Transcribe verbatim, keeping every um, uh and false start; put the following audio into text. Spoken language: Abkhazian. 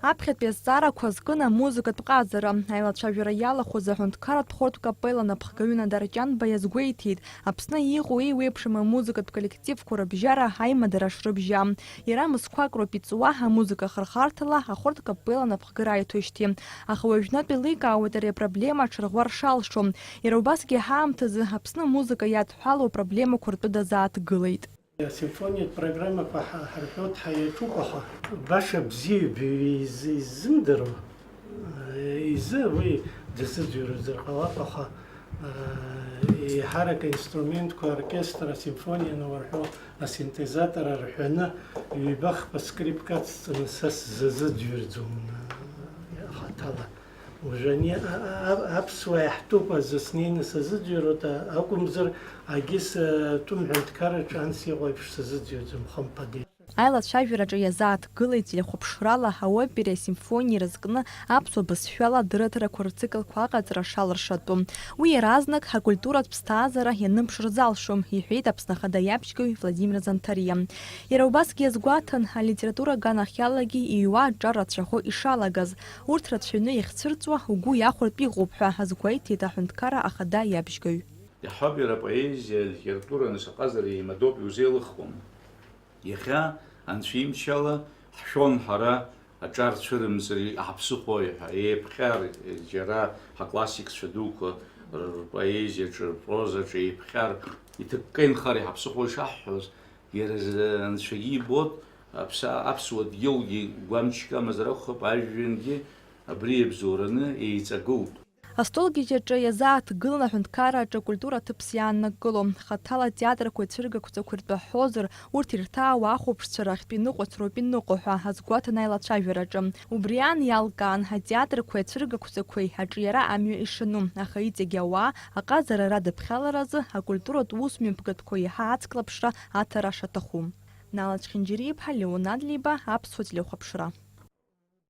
Аԥхьатәи азҵаарақәа зкын амузыкатә ҟазара. Аилацәажәара иалахәыз аҳәынҭқарратә хортә капелла напхгаҩы Надар Ҷанба иазгәеиҭеит, Аԥсны иҟоу еиуеиԥшым амузыкатә коллективқәа рыбжьара аимадара шрыбжьам. Иара мызқәак роуп иҵуа, амузыка ахырхарҭала ахортә капелла напхгара аиҭоижьҭеи. Аха уажәнатә еиликаауеит ари апроблема аҽырӷәӷәар шалшо. Иара убасгьы ҳаамҭазы Аԥсны амузыка иадҳәалоу апроблемақәа ртәы дазааҭгылеит. Асимфониатә программақәа ҳа-, ҳарҳәо дҳаиаҿуп, аха баша бзиа иб-, из-, иззымдыруа, э, изы уи дазыӡырҩуазар ҟалап, аха, э, еиҳарак аинструментқәа, аоркестр, асимфониа ануарҳәо, асинтезатор арҳәаны, ҩба-хԥа скрипка ацҵаны са сзазыӡырҩӡом, э, хаҭала. Уажәы ани-, а-, а-, а-, аԥсуаа иаҳтәуп азы снеины сазыӡырҩуеит, а-, акәымзар, агьыс, а, тәым ҳәынҭқарраҿы анс иҟоу еиԥш сазыӡырҩуаӡом, хымԥада. Аилацәажәараҿы иазааҭгылеит телехәаԥшрала аопереи асимфониеи рызкны аԥсуа бызшәала адырраҭарақәа рциклқәа аҟаҵара шалыршатәу. Уи иаразнак ҳакультуратә ԥсҭазаара ианыԥшыр залшом, иҳәеит Аԥсны Ахада иабжьгаҩ Владимир Занҭариа. Иара убасгьы иазгәаҭан, алитература аганахьалагьы иҩуа аҿар рацәахо ишалагаз. Урҭ рацәаҩны иахьцәырҵуа угәы иахәартә иҟоуп ҳәа азгәеиҭеит аҳәынҭқарра ахада иабжьгаҩ. Иаҳҳәап, иара апоезиа, алитература, нас аҟазара еимадоуп, иузеилыхуам. Иахьа, анцәа имчала, ҳшәон ҳара аҿар цәырымҵыр ҳаԥсыхәои ҳәа, еиԥҟьар, џьара ҳаклассикцәа дуқәа рпоезиаҿы, рпрозаҿы еиԥҟьар, иҭыкка инхар иҳаԥсыхәои шаҳҳәоз, иара зы анцәагьы ибот, аԥса-, аԥсуа дгьылгьы гәамчк амазар акәхап, ажәҩангьы абри иабзоураны еиҵагылт. Астолгьежьаҿы иазааҭгылан аҳәынҭқарра аҿы акультура аҭыԥс иааннакыло. Хаҭала атеатрқәеи ацәыргақәҵақәеи ртәы ҳҳәозар, урҭ ирҭаауа ахәаԥшцәа рахьтә иныҟәацароуп иныҟәо ҳәа азгәаҭан аилацәажәараҿы. Убри аан иалкаан атеатрқәеи ацәыргақәҵақәеи аҿиара амҩа ишану, аха иҵегь ауаа аҟазара радыԥхьаларазы акультуратә усмҩаԥгатәқәа еиҳа ацклаԥшра аҭара шаҭаху. Нала Чхинџьариа-иԥҳа, Леон Адлеиба, Аԥсуа телехәаԥшра.